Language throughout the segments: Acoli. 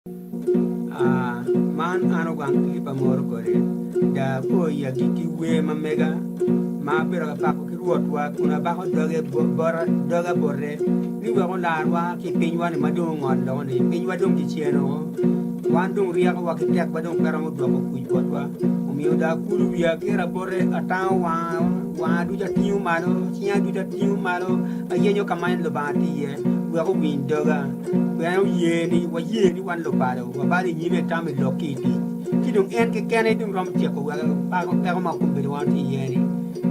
Man an ogang Pilipa moro kode, da apo i agikki wer ma mega ma abedo ka bako ki Rwotwa kun abako doga bote ni wek olarwa ki i pinywa-ni ma dong ongol loko-ni, pinywa dong kiceno woko, wan dong ryekowa ki tekwa dong pe romo dwoko kuc botwa. Omiyo dong akulo wiya akira bote, atango wanga ducu atingo malo, cinga ducu atingo malo, ayenyo ka ma en Lubanga tye iye wek owiny doga. Pien oye ni waye ni wan lubalo, wabalo i nyime tam i lok ki i tic, ci dong en kekene dong romo tyeko weko peko ma kombeddi wan watye iye-ni.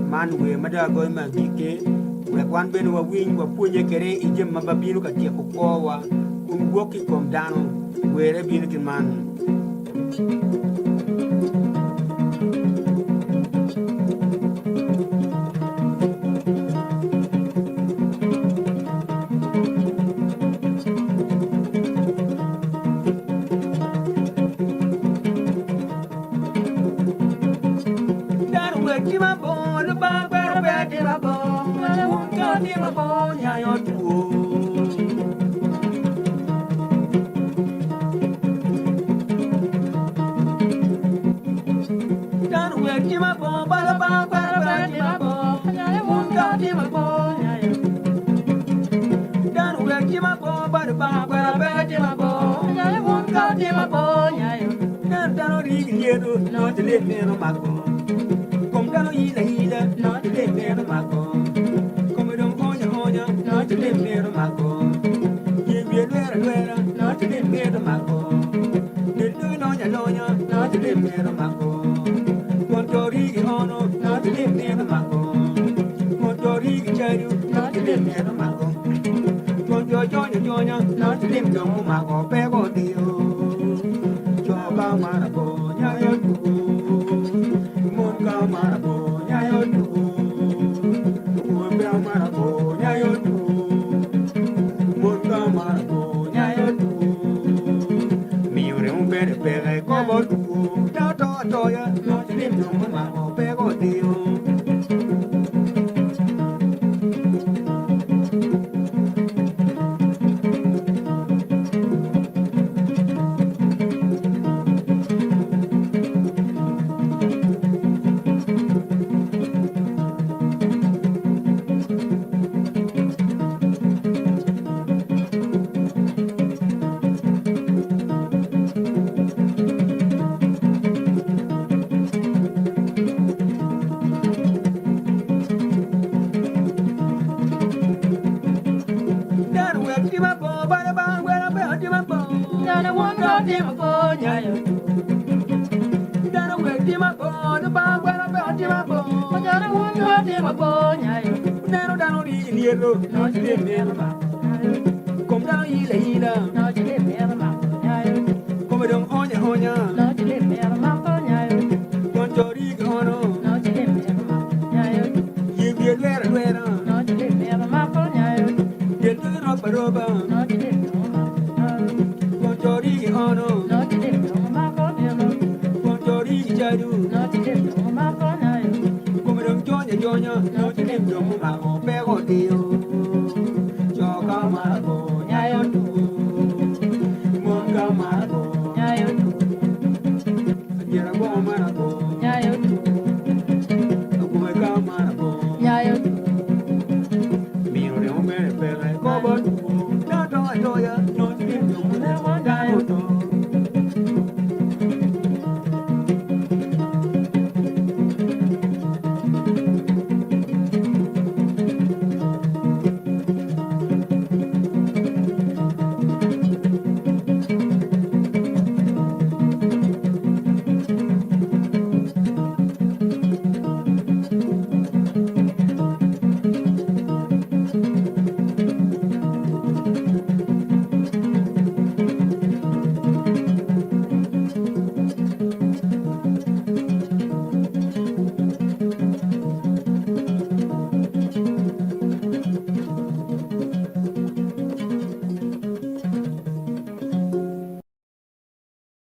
Man wer ma dong agoyo me agikki, wek wan bene wawiny, wapwonye kwede i jami ma babino ka tyeko kwowa kun wok ki i kom dano. Werre bino ki man. Dano wek tim abor, Lubanga kwero pe atim abor, wun ka wutim abor nyayo two. Dano wek tim abor, ba Lubanga kwero pe atim abor, wun ka wutim abor nyayo. Dano wek tim abor, ba Lubanga kwero pe atim abor, wun ka wutim abor nyayo. Nen dano ri ki lyeto, nongo cilim meno mako. Kom dano yil ayila, nongo cilim meno mako. Kome dong onya onya, nongo cilim meno mako. Ye wiye lwero alwera, nongo cilim mito mako. Del doge lony alonya, nongo cilim mito mako. Twon co ri ki ono, nongo cilim mito mako. Twon co ri ki calu, nongo cilim mito mako. Twon co cony aconya, nongo cilim dong omako peko odiyo. Co ka maro abor nyayo tuko, mon ka maro abor nyayo tuko, awobe ka maro abor nyayo tuko, mon ka maro abor nyayo tuko. Miyo remo bene peke kobo tuko, dano to atoya nongo cilim dong omako peko odiyo. Dano wek tim abor, bala bang gweno pe otim abor. Dano wun ka otim abor nyayo Dano wek tim abor, Lubanga gweno pe otim abor. Dano wun ka otim abor nyayo Neno dano ri i lyeto, nongo ci lim mito mako nyayo. Kom dano yil ayila, nongo ci lim mito mako nyayo. Kome dong onya onya.